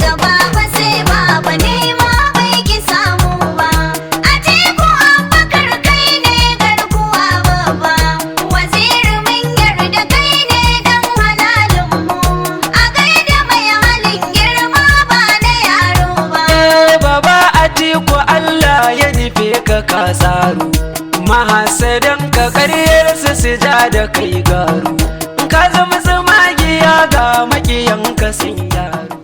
Daga baba sai baba nema bai ki samu ba. Atiku Abubakar kai ne garkuwa babba. Waziri mun yarda kai ne dan halalin mu. A gaida mai halin girma ba na yaro ba. Baba Atiku, Allah ya nufe ka, ka tsaru. Mahasadan ka karyarsu su ja da kai garu. Ka zama tsumagiya ga makiyanka sun gyaru.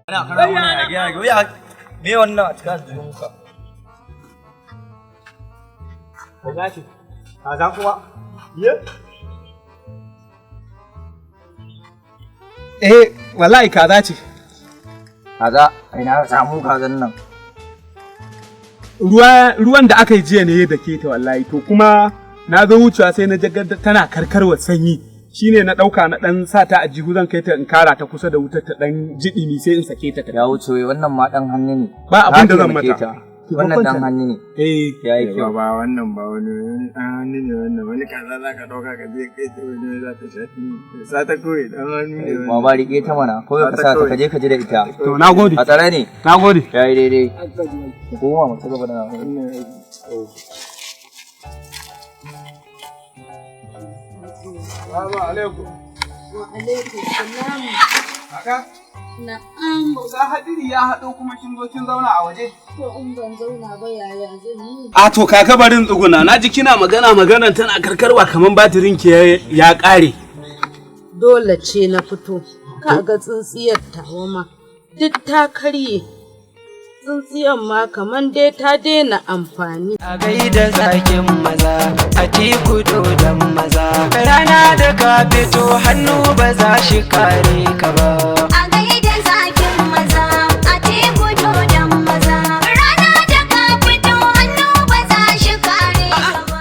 Ana kana wani yage yage wuya, me wannan a cikin aljihunka? Kaza ce. Kaza kuma? Ye? Eh, wallahi kaza ce. Kaza, a ina ka samu kazan nan? Ruwa, ruwan da aka yi jiya ne da ke ta wallahi, to kuma na zo wucewa sai na ji tana karkarwa sanyi. Shine na ɗauka na ɗan sa ta a jihu, zan kai ta in kara ta kusa da wutar ta ɗan jiɗimi, sai in sake ta ta. Ya wuce wai wannan ma dan hannu ne. Ba abin da Na zan taimake mata. ta. Wannan dan hannu ne. Eh, Ya yi kyau. Ba wannan ba, wani wani ɗan hannu ne wannan, wani kaza za ka ɗauka ka je kai ta wani za ta shafi sa ta kawai, ɗan hannu ne wannan. Baba, rike ta mana, ko ka sa ta ka je ka ji da ita. To na gode. A tsare ne. Na gode. Ya yi daidai. Koma mu ci gaba da. Salamu alaikum. Wa alaikum salam. Kaka, Na'am. ga hadiri ya haɗo kuma kin zo kin zauna a waje. To in ban zauna ba yaya zan yi? A to kaka, barin tsuguna, na ji kina magana, maganan tana karkarwa kaman batirin ki ya ƙare. Dole ce na fito. Ka ga tsintsiyar tawa ma duk ta karye. Tsintsiyar ma kaman dai ta daina amfani. A gaida zakin maza, Atiku dodon maza. Rana da ka fito hannu ba za shi kare ka ba. A gaida zakin maza, Atiku dodon maza. Rana da ka fito hannu ba za shi kare ka ba.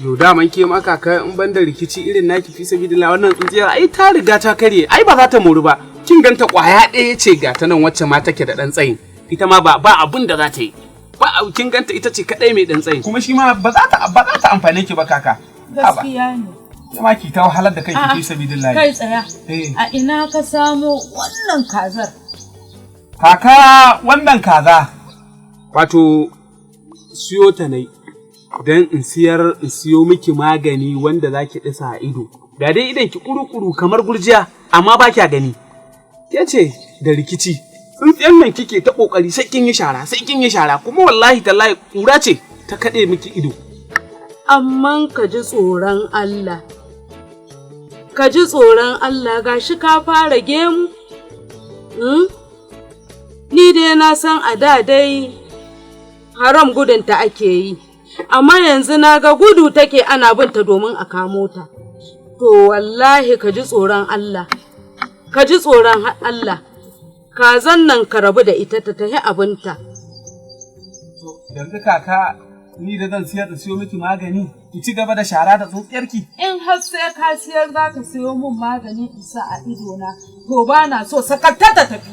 Yo, daman ke ma kaka, in ban da rikici irin naki, fi sabilillah, wannan tsintsiyar ai ta riga ta karye, ai ba za ta moru ba. Kin ganta kwaya ɗaya ce ga ta nan, wacce ma take da ɗan tsayin. Ita ma ba abin da za ta yi. Ba kin ganta, ita ce kadai mai ɗan tsayin. Kuma shi ma ba za ta amfane ki ba, kaka. Gaskiya ne. Ke ma ki ta wahalar da kanki fi sabilillah. Kai tsaya. Eh. A ina ka samo wannan kazar? Kaka, wannan kaza. Wato, siyo ta nai don in siyar in siyo miki magani wanda za ki ɗisa a ido. Ga dai idon ki kuru-kuru kamar gurjiya, amma ba kya gani. Ke ce da rikici. Tsintsiyan nan kike ta ƙoƙari sai kin yi shara, sai kin yi shara, kuma wallahi tallahi ƙura ce ta kaɗe miki ido. Amman ka ji tsoron Allah. Ka ji tsoron Allah, gashi ka fara gemu? Hmm? Ni dai na san a da dai haram gudunta ake yi, amma yanzu na ga gudu take ana binta domin a kamo ta. To wallahi ka ji tsoron Allah, ka ji tsoron Allah, kazan nan ka rabu da ita ta tahi abinta. Yanzu kaka, ni da zan siyar da siyo miki magani, ki ci gaba da shara da tsintsiyarki. In har sai ka siyar za ka siyo min magani in sa a idona, to ba na so, sakatta ta tafi.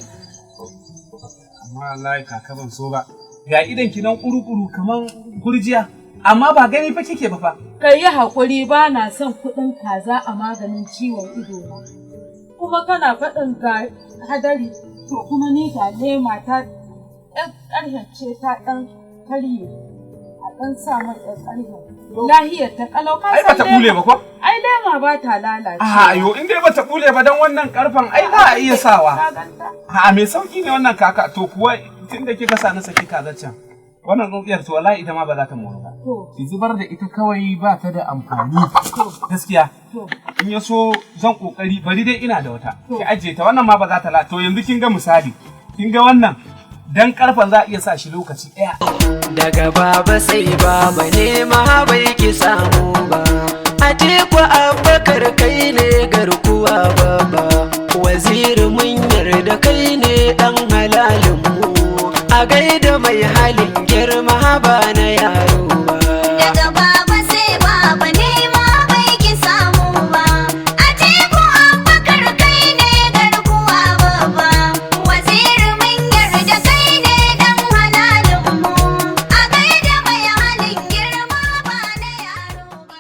Amma wallahi kaka ban so ba. Ga idon ki nan kuru-kuru kaman gurjiya, amma ba gani fa kike ba fa. Ka yi haƙuri, ba na son kuɗin kaza a maganin ciwon idona. Kuma kana faɗin ga hadari, to kuma ni ga lema ta ɗan ƙarhen ce ta ɗan karye. A ɗan sa mai ɗan ƙarhen. Lahiyar ta ƙalau, ka Ai san bata bule lema. ba ko? Ai lema ba ta lalace. A yo, in dai bata bule ba dan wannan karfan ai za a iya sawa. Ka ganta? A mai sauki ne wannan kaka, to kuwa tunda kika sa na saki kazar can. Wannan tsintsiyar to wallahi ita ma ba za ta moru ba. To, Ki zubar da ita kawai, ba ta da amfani. Gaskiya. to. In ya so zan kokari, bari dai ina da wata. Ki ajiye ta, wannan ma ba za ta la. To yanzu kin ga misali. Kin ga wannan Dan karfan za a iya sa shi lokaci ɗaya. Daga baba sai baba ne ma bai ki samu ba. Atiku Abubakar kai ne garkuwa baba. Waziri mun yarda kai ne dan halalin mu. A gaida mai halin girma ba na yaro ba. Daga baba sai baba ne ma bai ki samu ba. Atiku Abubakar kai ne garkuwa babba. Waziri mun yarda kai ne dan halalin mu. A gaida mai halin girma ba na yaro ba.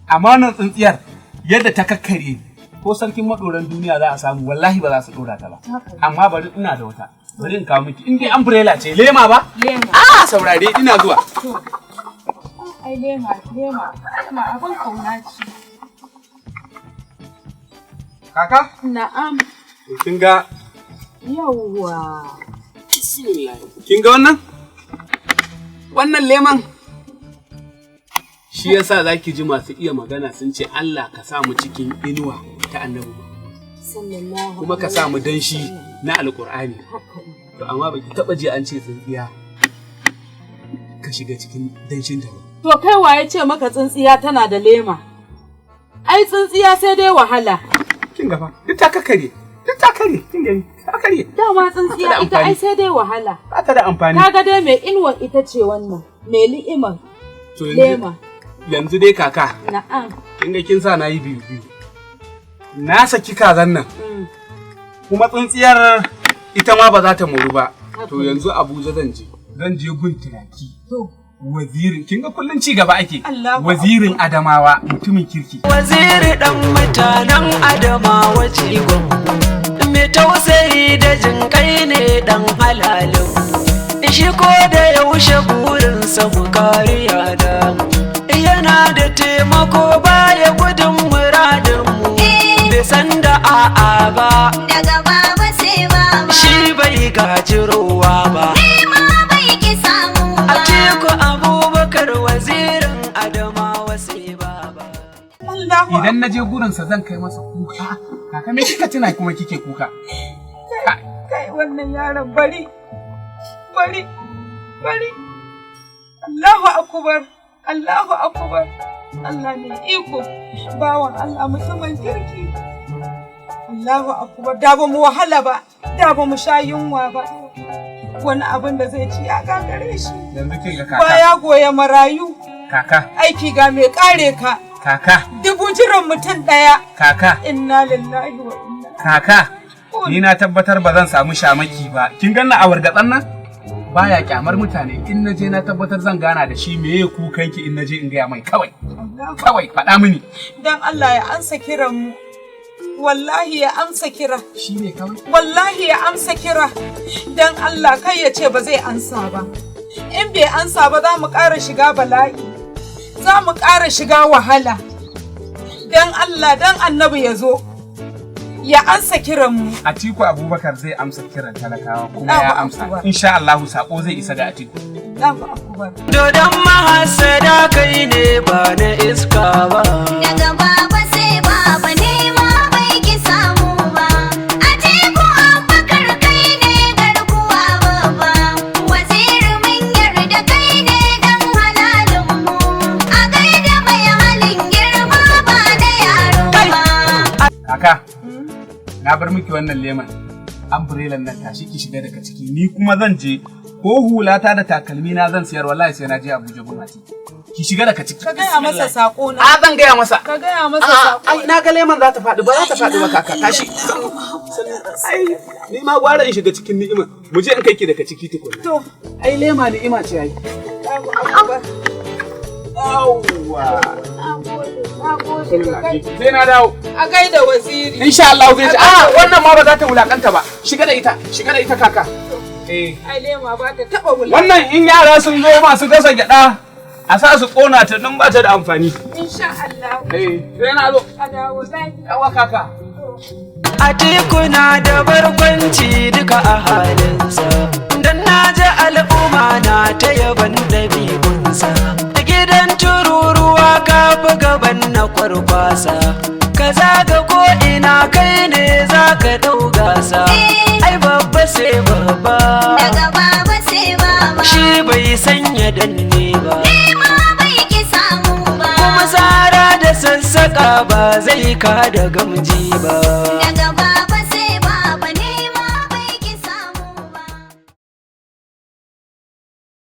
Amma wannan tsintsiyar yadda ta kakkare ko sarkin maɗoran duniya za a samu, wallahi ba za su ɗora ta ba. Amma bari, ina da wata. Bari in kawo miki. In dai umbrella ce, lema ba? Lema. A saurare, ina zuwa. Ai lema, lema, lema abin kauna ce. Kaka? Na'am. Kin ga Yawwa. Kin ga wannan? Wannan leman shi yasa zaki ji masu iya magana sun ce Allah ka sa mu cikin inuwa ta Annabi Sallallahu kuma ka sa mu danshi na Alƙur'ani. To amma baki taba ji an ce tsintsiya ka shiga cikin danshin ta ba. To kai waye ce maka tsintsiya tana da lema? Ai tsintsiya sai dai wahala. Kin ga fa duk ta kakkare, duk ta karye, kin gani? Ta karye. Dama tsintsiya Ba ta da ita ai amfani. sai dai wahala. Ba ta da amfani. Kaga dai mai inuwar ita ce wannan, mai li'imar To yanzu lema. yanzu dai kaka, Na'am. kin ga kin sa na yi biyu biyu. Na saki kazan nan. Kuma tsintsiyar ita ma ba za ta moru ba. To yanzu Abuja zan je. Zan je gun turaki. To. Wazirin, kin ga kullun ci gaba ake. Allahu Wazirin Adamawa mutumin kirki. Waziri dan mutanen Adamawa jigon mai tausayi da jinƙai ne dan halalin. Shi ko da yaushe burinsa mu kariya da mu. Yana da taimako baya gudun muradin mu. Bai san da a'a ba, Daga baba sai baba. shi bai gaji rowa ba. Ni ma bai ki samu ba. Atiku Abubakar wazirin Adamawa sai baba. Allahu Idan na je gurinsa zan kai masa kuka. Kaka, me kika tuna kuma kike kuka? Kai, wannan yaron, bari. Bari. Bari. Allahu akbar. Allahu akbar. Allah mai iko. Bawan Allah mutumin kirki. Allahu akbar. Da ba mu wahala ba. Da ba mu sha yunwa ba. Wani abin da zai ci ya gagare shi. Yanzu kin ga kaka. Baya goya marayu. Kaka, Aiki ga mai kare ka. kaka, Dubu jiran mutum ɗaya. kaka, Inna lillahi wa inna. kaka. Ni na tabbatar ba zan samu shamaki ba. Kin ganna a wargatsan nan? Baya kyamar mutane. In na je na tabbatar zan gana da shi. Meye kukanki? In na je in gaya mai kawai. Kawai faɗa mini. Dan Allah ya amsa kiran mu. Wallahi ya amsa kira. Shi ne kawai. Wallahi ya amsa kira. Dan Allah kai ya ce ba zai ansa ba. In bai ansa ba za mu ƙara shiga bala'i. Za mu ƙara shiga wahala. Dan Allah dan Annabi ya zo. Ya ansa kiran mu. Atiku Abubakar zai amsa kiran talakawa kuma ya Allahu amsa. Akbar. Insha Allahu sako zai isa ga Atiku. Allahu akbar. Dodon mahasada kai ne ba na iska ba. Daga baba sai baba ne ma bai ki samu ba. Atiku Abubakar kai ne garkuwa babba. Waziri mun yarda kai ne dan halalin mu. A gaida mai halin girma ba na yaro ba. Kaka, na bar miki wannan leman. Umbrella nan, tashi ki shiga daga ciki. Ni kuma zan je ko hulata da takalmi na zan siyar, wallahi sai na je Abuja gun Atiku. Ki shiga daga ciki. Ka gaya masa saƙo na. A zan gaya masa. Ka gaya masa A'a, saƙo. ai na ga leman za ta faɗi, ba za ta faɗi ba kaka. Tashi. Ai ni ma gwara in shiga cikin ni'ima. Mu je in kai ki daga ciki tukunna. To, Ai lema ni'ima ce ai. Allahu akbar. Yawwa. Na gode, na gode. Ka kai- Sai na dawo. A gaida waziri. Insha Allah zai ji. A wannan ma ba za ta wulakanta ba. Shiga da ita, shiga da ita kaka. Eh. Ai lema ba ta taɓa wula. Wannan in yara sun zo masu gasa gyada a sa su kona ta don ba ta da amfani. Insha Allah. Eh, sai na zo. A dawo lafiya. Yawa kaka. Atiku na da barkwanci duka a halinsa. Dan na ji al'umma na ta yaban ɗabi'unsa. Gidan tururuwa ka fi gaban na kwarkwasa. Ka zaga ko ina kai ne za ka ɗau gasa. Ai babba sai babba. ya danne ba. Nema bai ki samu ba. Kuma tsara da sassaƙa ba zai ka da gamji ba. Daga baba